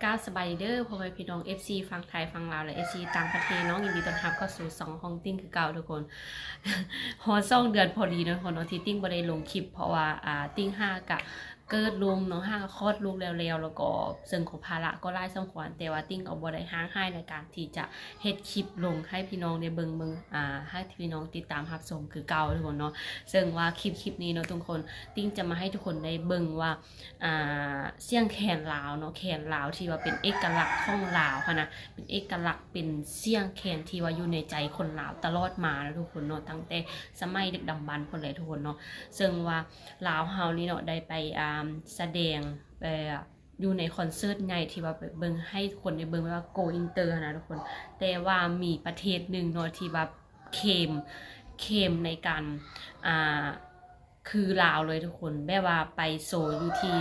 ກາບສະບາຍດີເດີ ພໍ່ແມ່ພີ່ນ້ອງ ເອັຟຊີ ຝັ່ງໄທ ຝັ່ງລາວ ແລະ ເອັຟຊີ ຕ່າງປະເທດເນາະ, ຍິນດີຕ້ອນຮັບເຂົ້າສູ່ຊ່ອງຂອງຕິ່ງຄືເກົ່າທຸກຄົນ. ຮອດສອງເດືອນພໍດີເນາະທຸກຄົນເນາະ ທີ່ຕິ່ງບໍ່ໄດ້ລົງຄລິບ ເພາະວ່າ ອ່າ ຕິ່ງຫາກະເກີດລູກເນາະ ຫາກະຄອດລູກແລ້ວໆ ແລ້ວກໍເຊິ່ງກໍພາລະກໍຫຼາຍສົມຄວນ, ແຕ່ວ່າຕິ່ງກໍບໍ່ໄດ້ຫ່າງຫາຍໃນການທີ່ຈະເຮັດຄລິບລົງໃຫ້ພີ່ນ້ອງໄດ້ເບິ່ງ ເບິ່ງ ອ່າ ໃຫ້ພີ່ນ້ອງຕິດຕາມຮັບຊົມຄືເກົ່າທຸກຄົນເນາະ. ເຊິ່ງວ່າຄລິບ ຄລິບນີ້ເນາະທຸກຄົນ ຕິ່ງຈະມາໃຫ້ທຸກຄົນໄດ້ເບິ່ງວ່າ ອ່າ ສຽງແຄນລາວເນາະ, ແຄນລາວທີ່ວ່າເປັນເອກະລັກຂອງລາວຫັ້ນນະ, ເປັນເອກະລັກ ເປັນສຽງແຄນທີ່ວ່າຢູ່ໃນໃຈຄົນລາວຕະຫຼອດມາເນາະທຸກຄົນເນາະ, ຕັ້ງແຕ່ສະໄໝດຶກດຳບັນພຸ້ນແຫຼະທຸກຄົນເນາະ. ເຊິ່ງວ່າລາວເຮົານີ້ເນາະ ໄດ້ໄປ ອ່າ ສະແດງ ເອີ ຢູ່ໃນຄອນເສີດໃຫຍ່ທີ່ວ່າໄປເບິ່ງ ໃຫ້ຄົນໄດ້ເບິ່ງ ແບບວ່າ go inter ຫັ້ນນະທຸກຄົນ, ແຕ່ວ່າມີປະເທດໜຶ່ງເນາະ ທີ່ວ່າເຄມ ເຄມໃນການ ອ່າ ຄືລາວເລີຍທຸກຄົນ, ແບບວ່າໄປໂຊຢູ່ທີ່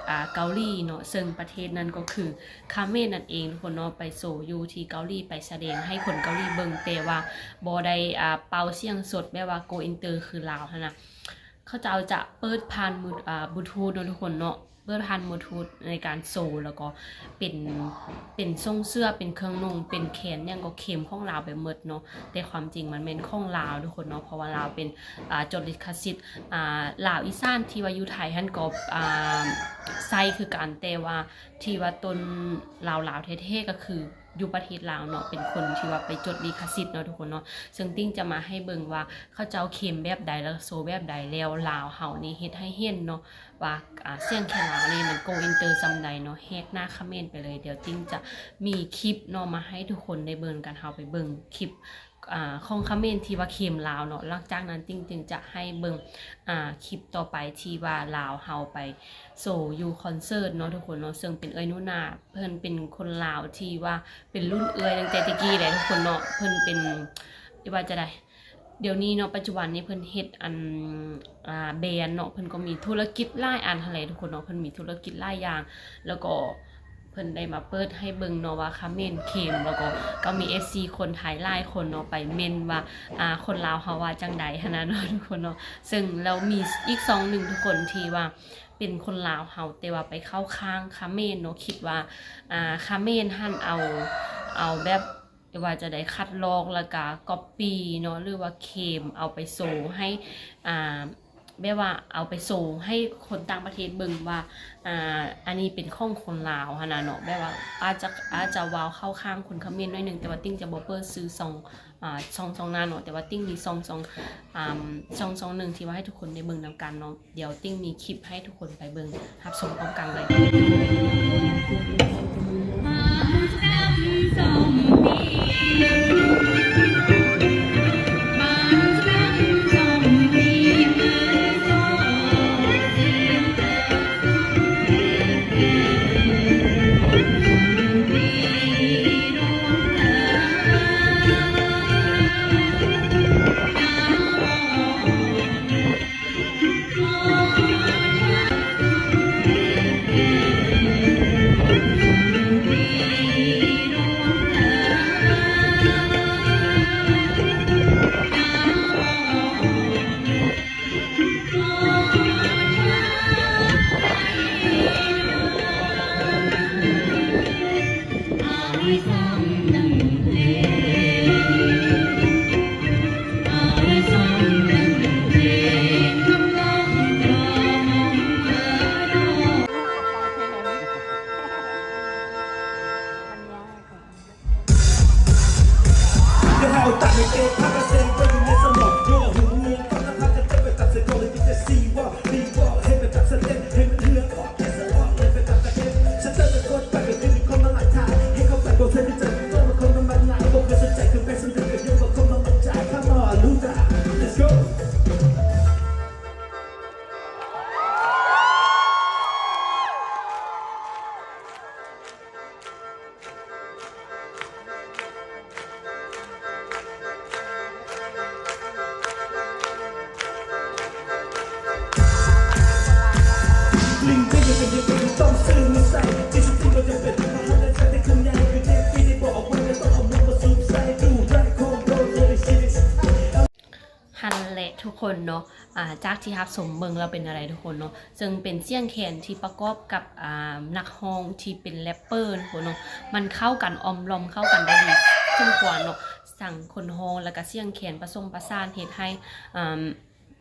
ອ່າ ເກົາຫຼີເນາະ, ເຊິ່ງປະເທດນັ້ນກໍຄືຂະເໝນນັ້ນເອງທຸກຄົນເນາະ. ໄປໂຊຢູ່ທີ່ເກົາຫຼີ ໄປສະແດງໃຫ້ຄົນເກົາຫຼີເບິ່ງ, ແຕ່ວ່າບໍ່ໄດ້ ອ່າ ເປົ່າສຽງສົດ ແບບວ່າ go inter ຄືລາວຫັ້ນນະ. ເຂົາເຈົ້າຈະເປີດຜ່ານມື ອ່າ ບລູທູດເນາະທຸກຄົນເນາະ, ເປີດຜ່ານບລູທູດໃນການໂຊ, ແລ້ວກໍເປັນ ເປັນໂສ້ງເສື້ອ ເປັນເຄື່ອງນຸ່ງ ເປັນແຄນຫຍັງກໍເຄມຂອງລາວໄປໝົດເນາະ. ແຕ່ຄວາມຈິງມັນແມ່ນຂອງລາວທຸກຄົນເນາະ, ເພາະວ່າລາວເປັນ ອ່າ ຈົດລິຂະສິດ ອ່າ ລາວອີສານທີ່ວ່າຢູ່ໄທຫັ້ນກໍ ອ່າ ໃຊ້ຄືກັນ, ແຕ່ວ່າທີ່ວ່າຕົ້ນລາວໆແທ້ໆກໍຄື ຢູ່ປະເທດລາວເນາະ, ເປັນຄົນທີ່ວ່າໄປຈົດລິຂະສິດເນາະທຸກຄົນເນາະ. ເຊິ່ງຕິ່ງຈະມາໃຫ້ເບິ່ງວ່າເຂົາເຈົ້າເຄມແບບໃດ ແລ້ວໂຊແບບໃດ, ແລ້ວລາວເຮົານີ້ເຮັດໃຫ້ເຫັນເນາະວ່າ ອ່າ ສຽງແຄນລາວນີ້ມັນ go inter ສ່ຳໃດເນາະ, ແຫກໜ້າຂະເໝນໄປເລີຍ. ດຽວຕິ່ງຈະມີຄລິບເນາະ ມາໃຫ້ທຸກຄົນໄດ້ເບິ່ງກັນ, ເຮົາໄປເບິ່ງຄລິບ ອ່າ ຂອງຂະເໝນທີ່ວ່າເຄມລາວເນາະ. ຫຼັງຈາກນັ້ນຕິ່ງຈຶ່ງຈະໃຫ້ເບິ່ງ ອ່າ ຄລິບຕໍ່ໄປທີ່ວ່າລາວເຮົາໄປໂຊຢູ່ຄອນເສີດເນາະທຸກຄົນເນາະ, ເຊິ່ງເປັນເອື້ອຍໜູນາ ເພິ່ນເປັນຄົນລາວທີ່ວ່າເປັນລຸ້ນເອື້ອຍຕັ້ງແຕ່ແຕ່ກີ້ແຫຼະທຸກຄົນເນາະ. ເພິ່ນເປັນ ເອີ້ນວ່າຈະໃດ ດຽວນີ້ເນາະ ປັດຈຸບັນນີ້ເພິ່ນເຮັດອັນ ອ່າ ແບຣນເນາະ, ເພິ່ນກໍມີທຸລະກິດຫຼາຍອັນຫັ້ນແຫຼະທຸກຄົນເນາະ, ເພິ່ນມີທຸລະກິດຫຼາຍຢ່າງ. ແລ້ວກໍເພິ່ນໄດ້ມາເປີດໃຫ້ເບິ່ງເນາະວ່າຂະເໝນເຄມ, ແລ້ວກໍ ກໍມີເອັຟຊີຄົນໄທຫຼາຍຄົນເນາະ ໄປເມັ້ນວ່າ ອ່າ ຄົນລາວເຮົາວ່າຈັ່ງໃດຫັ້ນນະເນາະທຸກຄົນເນາະ. ເຊິ່ງແລ້ວມີອີກຊ່ອງໜຶ່ງທຸກຄົນທີ່ວ່າເປັນຄົນລາວເຮົາ ແຕ່ວ່າໄປເຂົ້າຂ້າງຂະເໝນເນາະ, ຄິດວ່າ ອ່າ ຂະເໝນຫັ້ນເອົາ ເອົາແບບ ຫຼືວ່າຈະໄດ້ຄັດລອກ ແລ້ວກະກັອບປີ້ເນາະ ຫຼືວ່າເຄມເອົາໄປໂຊໃຫ້ ອ່າ ແບບວ່າເອົາໄປໂຊໃຫ້ຄົນຕ່າງປະເທດເບິ່ງວ່າ ອ່າ ອັນນີ້ເປັນຂອງຄົນລາວຫັ້ນນະເນາະ. ແບບວ່າອາດຈະ ອາດຈະເວົ້າເຂົ້າຂ້າງຄົນຂະເໝນໜ້ອຍໜຶ່ງ, ແຕ່ວ່າຕິ່ງຈະບໍ່ເປີດຊື່ຊ່ອງ ອ່າ ຊ່ອງ ຊ່ອງນັ້ນເນາະ, ແຕ່ວ່າຕິ່ງມີຊ່ອງ ຊ່ອງ ອ່າ ຊ່ອງ ຊ່ອງໜຶ່ງທີ່ວ່າໃຫ້ທຸກຄົນໄດ້ເບິ່ງນຳກັນເນາະ. ດຽວຕິ່ງມີຄລິບໃຫ້ທຸກຄົນໄປເບິ່ງ ຮັບຊົມພ້ອມກັນເລີຍ. ຄົນເນາະ ອາ ຈາກທີ່ຮັບຊົມເບິ່ງແລ້ວເປັນແນວໃດທຸກຄົນເນາະ? ເຊິ່ງເປັນສຽງແຄນທີ່ປະກອບກັບ ອາ ນັກຮ້ອງທີ່ເປັນແຣັບເປີທຸກຄົນເນາະ ມັນເຂົ້າກັນ ອ່ອມລອມເຂົ້າກັນໄດ້ດີສົມຄວນເນາະ ທັງຄົນຮ້ອງ ແລ້ວກະສຽງແຄນປະສົມປະສານເຮັດໃຫ້ ອາ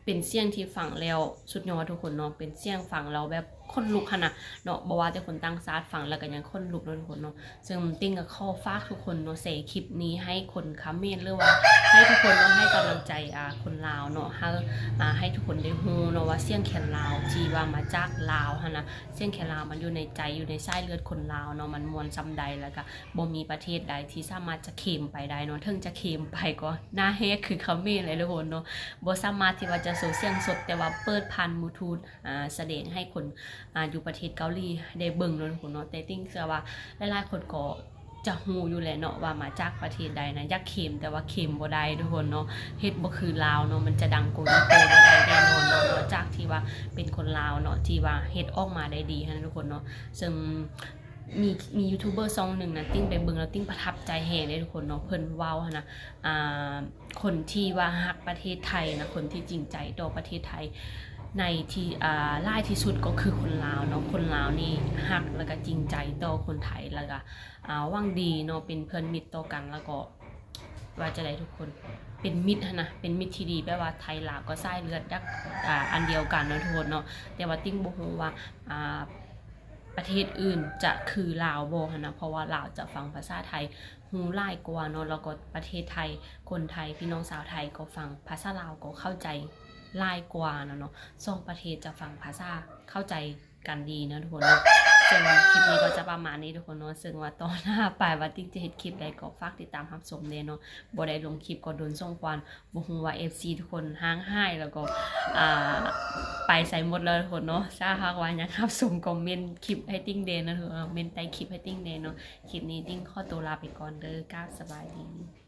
ເປັນສຽງທີ່ຟັງແລ້ວສຸດຍອດທຸກຄົນເນາະ ເປັນສຽງຟັງແລ້ວແບບຂົນລຸກຫັ້ນນະເນາະ ບໍ່ວ່າແຕ່ຄົນຕ່າງຊາດຟັງແລ້ວກໍຍັງຂົນລຸກເນາະທຸກຄົນເນາະ. ເຊິ່ງຕິ່ງກໍຂໍຝາກທຸກຄົນເນາະ ແຊຄລິບນີ້ໃຫ້ຄົນຂະເໝນ ຫຼືວ່າໃຫ້ທຸກຄົນເນາະ ໃຫ້ກຳລັງໃຈ ອາ ຄົນລາວເນາະ ໃຫ້ ອາ ໃຫ້ທຸກຄົນໄດ້ຮູ້ເນາະວ່າສຽງແຄນລາວທີ່ວ່າມາຈາກລາວຫັ້ນນະ ສຽງແຄນລາວມັນຢູ່ໃນໃຈ ຢູ່ໃນສາຍເລືອດຄົນລາວເນາະ ມັນມ່ວນສ່ຳໃດ ແລ້ວກໍບໍ່ມີປະເທດໃດທີ່ສາມາດຈະເຄມໄປໄດ້ເນາະ ເຖິງຈະເຄມໄປກໍໜ້າແຮກຄືຂະເໝນແຫຼະທຸກຄົນເນາະ ບໍ່ສາມາດທີ່ວ່າຈະໂຊສຽງສົດ ແຕ່ວ່າເປີດຜ່ານບລູທູດ ອາ ສະແດງໃຫ້ຄົນ ອາ ຢູ່ປະເທດເກົາຫຼີໄດ້ເບິ່ງເນາະທຸກຄົນເນາະ. ແຕ່ຕິ່ງເຊື່ອວ່າຫຼາຍໆຄົນກໍຈະຮູ້ຢູ່ແຫຼະເນາະວ່າມາຈາກປະເທດໃດນະ ຢາກເຄມແຕ່ວ່າເຄມບໍ່ໄດ້ທຸກຄົນເນາະ ເຮັດບໍ່ຄືລາວເນາະ ມັນຈະດັງໂກອິນເຕີບໍ່ໄດ້ແນ່ນອນເນາະ ນອກຈາກທີ່ວ່າເປັນຄົນລາວເນາະ ທີ່ວ່າເຮັດອອກມາໄດ້ດີຫັ້ນນະທຸກຄົນເນາະ. ເຊິ່ງມີ ມີຢູທູບເບີຊ່ອງໜຶ່ງນະ ຕິ່ງໄປເບິ່ງແລ້ວຕິ່ງປະທັບໃຈແຮງເດ້ທຸກຄົນເນາະ ເພິ່ນເວົ້າຫັ້ນນະ ອາ ຄົນທີ່ວ່າຮັກປະເທດໄທນະ ຄົນທີ່ຈິງໃຈຕໍ່ປະເທດໄທໃນທີ່ ອາ ຫຼາຍທີ່ສຸດກໍຄືຄົນລາວເນາະ. ຄົນລາວນີ້ຮັກ ແລ້ວກໍຈິງໃຈຕໍ່ຄົນໄທ ແລ້ວກໍ ອາ ຫວັງດີເນາະ ເປັນເພື່ອນມິດຕໍ່ກັນ ແລ້ວກໍ ວ່າຈະໄດ້ທຸກຄົນ ເປັນມິດຫັ້ນນະ ເປັນມິດທີ່ດີ ແບບວ່າໄທລາວກໍສາຍເລືອດຢາກ ອາ ອັນດຽວກັນເນາະທຸກຄົນເນາະ. ແຕ່ວ່າຕິ່ງບໍ່ຮູ້ວ່າ ອາ ປະເທດອື່ນຈະຄືລາວບໍ່ຫັ້ນນະ ເພາະວ່າລາວຈະຟັງພາສາໄທຮູ້ຫຼາຍກວ່າເນາະ ແລ້ວກໍປະເທດໄທ ຄົນໄທ ພີ່ນ້ອງຊາວໄທກໍຟັງພາສາລາວກໍເຂົ້າໃຈຫຼາຍກວ່ານະເນາະ. ສອງປະເທດຈະຟັງພາສາເຂົ້າໃຈ ກັນດີເນາະທຸກຄົນເນາະ. ເຊິ່ງຄລິບນີ້ກໍຈະປະມານນີ້ທຸກຄົນເນາະ ເຊິ່ງວ່າຕໍ່ໜ້າໄປວ່າຕິ່ງຈະເຮັດຄລິບໃດກໍຝາກຕິດຕາມຮັບຊົມແດ່ເນາະ. ບໍ່ໄດ້ລົງຄລິບກໍດົນສົມຄວນ ບໍ່ຮູ້ວ່າເອັຟຊີທຸກຄົນຫ່າງຫາຍ ແລ້ວກໍ ອາ ໄປໃສໝົດແລ້ວທຸກຄົນເນາະ. ຖ້າຫາກວ່າຍັງຮັບຊົມກໍເມັ້ນຄລິບໃຫ້ຕິ່ງແດ່ເນາະ ເມັ້ນໃຕ້ຄລິບໃຫ້ຕິ່ງແດ່ເນາະ. ຄລິບນີ້ຕິ່ງຂໍຕົວລາໄປກ່ອນເດີ ກາບສະບາຍດີ.